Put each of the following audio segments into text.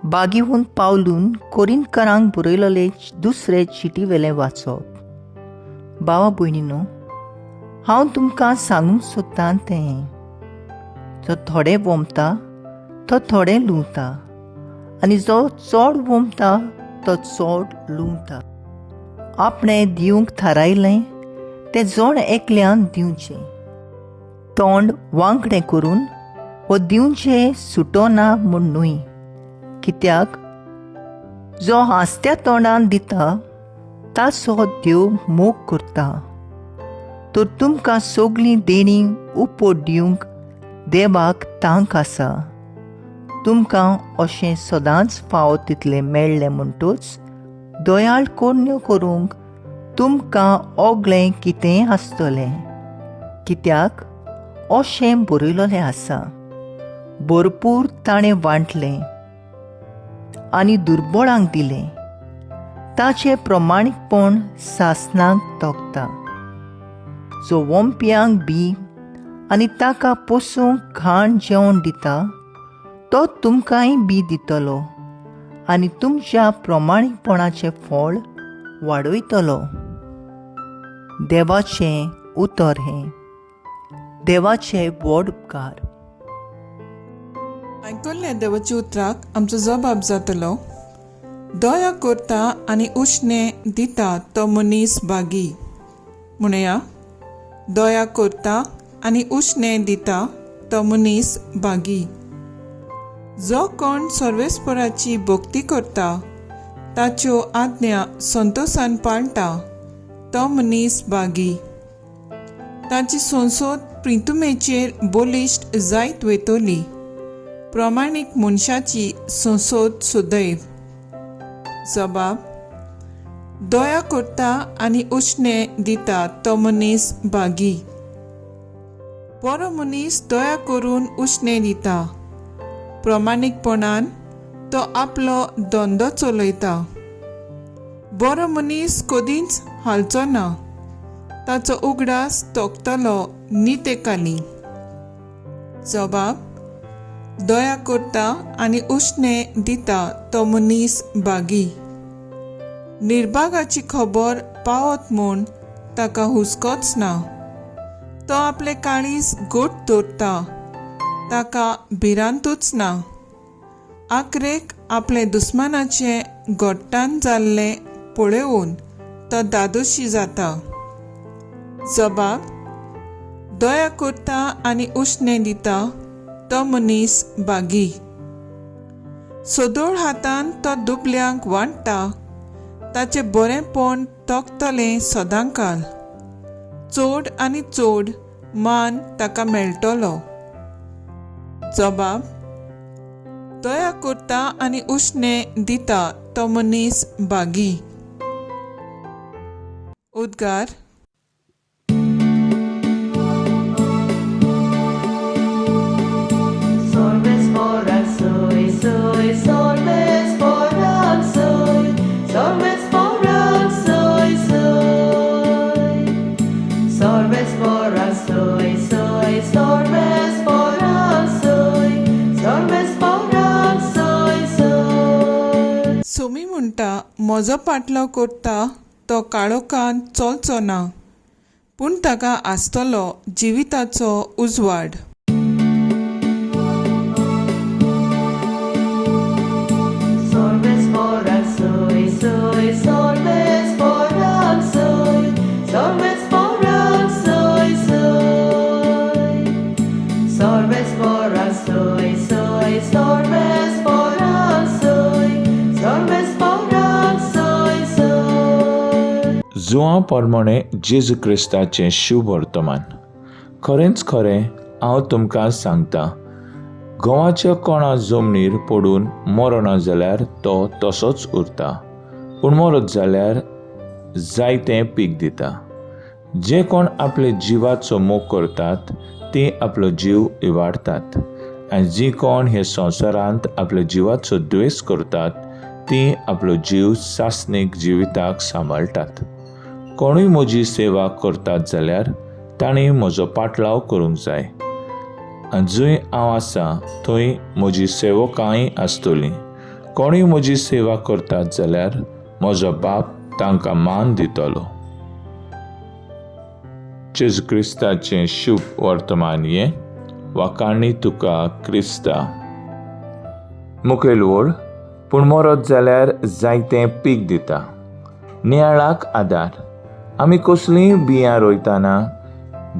बागीहून पावलून कोरिंतकारांक बरयलेले दुसरे चिटीवेलें वाचप. भावा भयणीनो, हांव तुमकां सांगूंक सोदतां तें, जो थोडें वोमता तो थोडें लुंवता आनी जो चड वोमता तो चड लुंवता. आपणें दिवंक थारायलें तें जण एकल्यान दिवचें. तोंड वांकडें करून वो दिवचें सुटो ना म्हूण न्हय, कित्याक जो हांसत्या तोंडान दिता ताचो देव मोग करता. तर तुमकां सगळीं देणीं उपट दिवंक देवाक तांक आसा. तुमकां अशें सदांच फावो तितलें मेळ्ळें म्हणटच दयाळ करण्यो करूंक तुमकां ओगलें कितेंय आसतलें, कित्याक अशें बरयलेलें आसा, भरपूर ताणें वांटलें आनी दुर्बळांक दिलें. ताचें प्रमाणीकपण सासणाक तोखता. जो वोमप्यांक बी आनी ताका पोसूंक घाण जेवण दिता तो तुमकांय बी दितलो आनी तुमच्या प्रमाणीकपणाचें फळ वाडयतलो. देवाचें उतर हें. देवाचे व्हड उपकार. आयकल्ल्या देवाच्या उतराक आमचो जबाब जातलो. दया करता आनी उश्णें दिता तो मनीस भागी. म्हणया, दया करता आनी उश्णें दिता तो मनीस भागी. जो कोण सर्वेस्पराची भक्ती करता, ताच्यो आज्ञा संतोसान पाळटा तो मनीस भागी. ताची संसद प्रितुमेचेर बलिश्ट जायत वयतली. प्रमाणीक मनशाची संसद सुदैव. जबाब, दया करता आनी उश्णें दिता तो मनीस भागी. बरो मनीस दया करून उश्णें दिता. प्रमाणीकपणान तो आपलो धंदो चलयता. बरो मनीस कदींच हालचो ना. ताचो उगडास तोखतलो नितेकाली. जबाब, दया करता आनी उश्णें दिता तो मनीस भागी. निर्भागाची खबर पावत म्हूण ताका हुस्कोच ना. तो आपले काळीज घट दवरता. ताका भिरांतूच ना. आखरेक आपले दुस्मानाचें घट्टान जाल्लें पळोवन तो दादोशी जाता. जबाब, दया करता आनी उश्णें दिता तो मनीस भागी. सदोळ हातान तो दुबल्यांक वांट्टा. ताचें बरेंपण तोखतलें सदांकाल. चड आनी चड मान ताका मेळटलो. जबाब, दया करता आनी उश्णें दिता तो मनीस भागी. उद्गार. सोमी म्हणटा, म्हजो पाटलो करता तो काळोखान चलचो ना, पूण ताका आसतलो जिविताचो उजवाड. जुआं परमणे जेजू क्रिस्ताचें शुभ वर्तमान. खरेंच खरें हांव तुमकां सांगता, गंवाच्या कोणा जमनीर पडून मरना जाल्यार तो तसोच उरता, पूण मरत जाल्यार जायतें पीक दिता. जे कोण आपले जिवाचो मोग करतात तीं आपलो जीव इबाडतात, आनी जीं कोण हे संवसारांत आपल्या जिवाचो द्वेस करतात तीं आपलो जीव सासणीक जिविताक सांबाळटात. कोणूय म्हजी सेवा करतात जाल्यार तांणी म्हजो पाटलाव करूंक जाय, आनी जंय हांव आसा थंय म्हजी सेवकांय आसतलीं. कोणूय म्हजी सेवा करतात जाल्यार म्हजो बाप तांकां मान दितलो. जेजू क्रिस्ताचें शुभ वर्तमान हें. वाखाणी तुका क्रिस्ता. मुखेल ओळ. पूण मरत जाल्यार जायतें पीक दिता. नियाळाक आदार. आमी कसलींय बियां रोयतना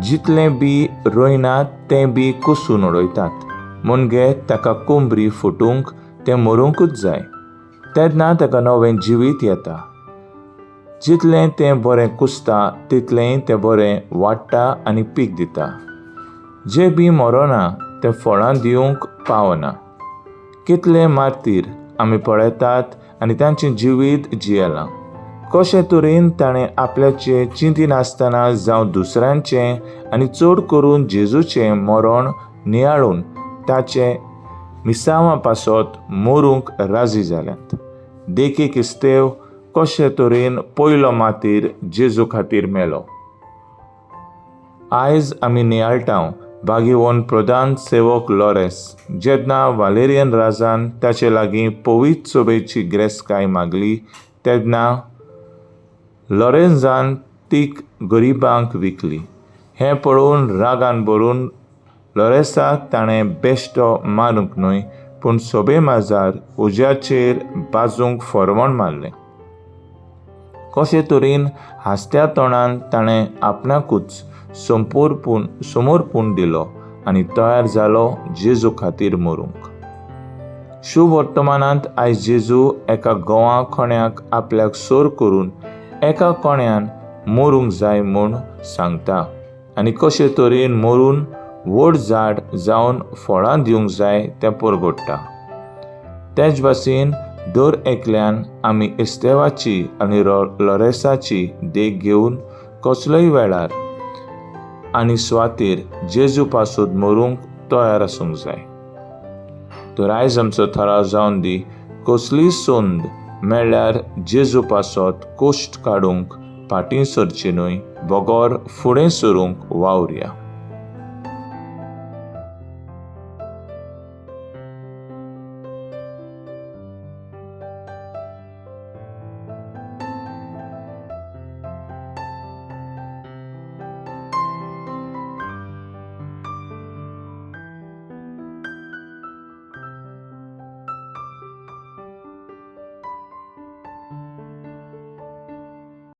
जितलें बी रोयनात तें बी कुसून उडयतात. म्हणजे ताका कोंबरी फुटूंक तें मरूंकूच जाय, तेन्ना ताका नवें जिवीत येता. जितलें तें बरें कुसता तितलेंय तें बरें वाडटा आनी पीक दिता. जें बी मरना तें फळां दिवंक पावना. कितले मार्तीर आमी पळयतात आनी तांचें जिवीत जियेलां. कशे तरेन ताणें आपल्याचें चिंतिनासतना जावं दुसऱ्यांचें आनी चड करून जेजूचें मरण नियाळून ताचें मिसांवा पासत मरूंक राजी जाल्यात. देखीक, इस्तेव कशे तरेन पयलो मातीर जेजू खातीर मेलो. आयज आमी नियाळटा भागेवन प्रधान सेवक लॉरेस जेन्ना वालेरियन राजान ताचे लागीं पवित्र सोबेची ग्रेसकाय मागली तेन्ना लॉरेन्जान तीक गरिबांक विकली. हें पळोवन रागान भरून लॉरेसाक ताणें बेश्टो मारूंक न्हय पूण सोबे माजार उज्याचेर बाजूंक फरवण मारलें. कशे तरेन हांसत्या तोंडान ताणें आपणाकूच संपोरपूण समर्पूण दिलो आनी तयार जालो जेजू खातीर मरूंक. शुभ वर्तमानांत आयज जेजू एका गोवा कोण्याक आपल्याक सोर करून एका कोण्यान मरूंक जाय म्हूण सांगता आनी कशे तरेन मरून व्हड झाड जावन फळां दिवंक जाय तें परगट्टा. तेच भाशेन दर एकल्यान आमी इस्तेवाची आनी लॉरेसाची देख घेवन कसलोय वेळार आनी सुवातेर जेजू पासत मरूंक तयार आसूंक जाय. तर आयज आमचो थाराव जावन दी, कसलीय संद मेळ्ळ्यार जेजू पासत कश्ट काडूंक फाटीं सरचें न्हय, बगर फुडें सरूंक वावरया.